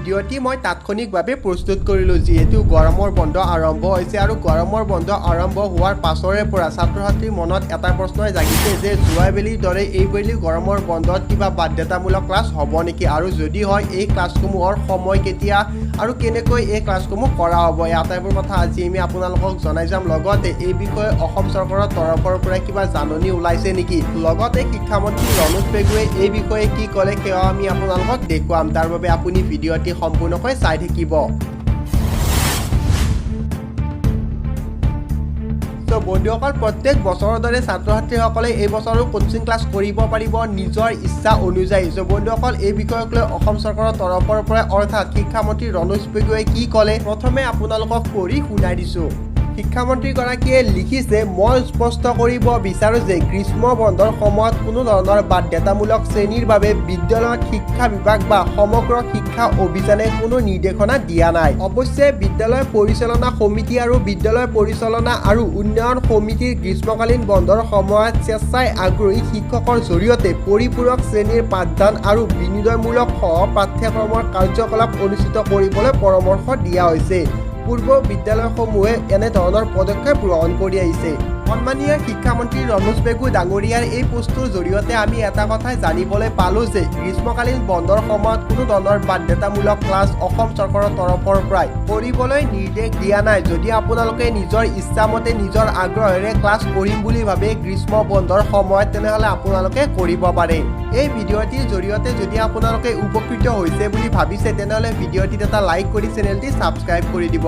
ভিডিঅ'টি মই তাৎক্ষণিকভাৱে প্ৰস্তুত কৰিলোঁ, যিহেতু গৰমৰ বন্ধ আৰম্ভ হৈছে আৰু গৰমৰ বন্ধ আৰম্ভ হোৱাৰ পাছৰে পৰা ছাত্ৰ ছাত্ৰীৰ মনত এটা প্ৰশ্নই জাগিছে যে যোৱাবেলিৰ দৰে এইবেলি গৰমৰ বন্ধত কিবা বাধ্যতামূলক ক্লাছ হ'ব নেকি আৰু যদি হয়, এই ক্লাছসমূহৰ সময় কেতিয়া আৰু কেনেকৈ এই ক্লাছসমূহ কৰা হ'ব, এই আটাইবোৰ কথা আজি আমি আপোনালোকক জনাই যাম। লগতে এই বিষয়ে অসম চৰকাৰৰ তৰফৰ পৰা কিবা জাননী ওলাইছে নেকি, লগতে শিক্ষামন্ত্ৰী ৰণোজ পেগুৱে এই বিষয়ে কি ক'লে, সেয়াও আমি আপোনালোকক দেখুৱাম। তাৰ বাবে আপুনি ভিডিঅ'টি সম্পূৰ্ণকৈ চাই থাকিব। ত' বন্ধুসকল, প্ৰত্যেক বছৰৰ দৰে ছাত্ৰ ছাত্ৰীসকলে এই বছৰো কোচিং ক্লাছ কৰিব পাৰিব নিজৰ ইচ্ছা অনুযায়ী। চ' বন্ধুসকল, এই বিষয়ক লৈ অসম চৰকাৰৰ তৰফৰ পৰা, অৰ্থাৎ শিক্ষামন্ত্ৰী ৰণোজ পেগুৱে কি ক'লে, প্ৰথমে আপোনালোকক পঢ়ি শুনাই দিছোঁ। শিক্ষামন্ত্ৰীগৰাকীয়ে লিখিছে, "মই স্পষ্ট কৰিব বিচাৰোঁ যে গ্ৰীষ্ম বন্ধৰ সময়ত কোনো ধৰণৰ বাধ্যতামূলক শ্ৰেণীৰ বাবে বিদ্যালয়ত শিক্ষা বিভাগ বা সমগ্ৰ শিক্ষা অভিযানে কোনো নিৰ্দেশনা দিয়া নাই। অৱশ্যে বিদ্যালয় পৰিচালনা সমিতি আৰু বিদ্যালয় পৰিচালনা আৰু উন্নয়ন সমিতিৰ গ্ৰীষ্মকালীন বন্ধৰ সময়ত স্বেচ্ছাই আগ্ৰহী শিক্ষকৰ জৰিয়তে পৰিপূৰক শ্ৰেণীৰ পাঠদান আৰু বিনোদনমূলক সহ পাঠ্যক্ৰমৰ কাৰ্যকলাপ অনুষ্ঠিত কৰিবলৈ পৰামৰ্শ দিয়া হৈছে। পূৰ্ব বিদ্যালয়সমূহে এনেধৰণৰ পদক্ষেপ গ্ৰহণ কৰি আহিছে।" সন্মানীয় শিক্ষামন্ত্ৰী ৰণোজ পেগু ডাঙৰীয়াৰ এই পোষ্টটোৰ জৰিয়তে আমি এটা কথাই জানিবলৈ পালোঁ যে গ্ৰীষ্মকালীন বন্ধৰ সময়ত কোনো ধৰণৰ বাধ্যতামূলক ক্লাছ অসম চৰকাৰৰ তৰফৰ পৰাই কৰিবলৈ নিৰ্দেশ দিয়া নাই। যদি আপোনালোকে নিজৰ ইচ্ছামতে, নিজৰ আগ্ৰহেৰে ক্লাছ কৰিম বুলি ভাবে গ্ৰীষ্ম বন্ধৰ সময়ত, তেনেহ'লে আপোনালোকে কৰিব পাৰে। এই ভিডিঅ'টিৰ জৰিয়তে যদি আপোনালোকে উপকৃত হৈছে বুলি ভাবিছে, তেনেহ'লে ভিডিঅ'টিত এটা লাইক কৰি চেনেলটি ছাবস্ক্ৰাইব কৰি দিব।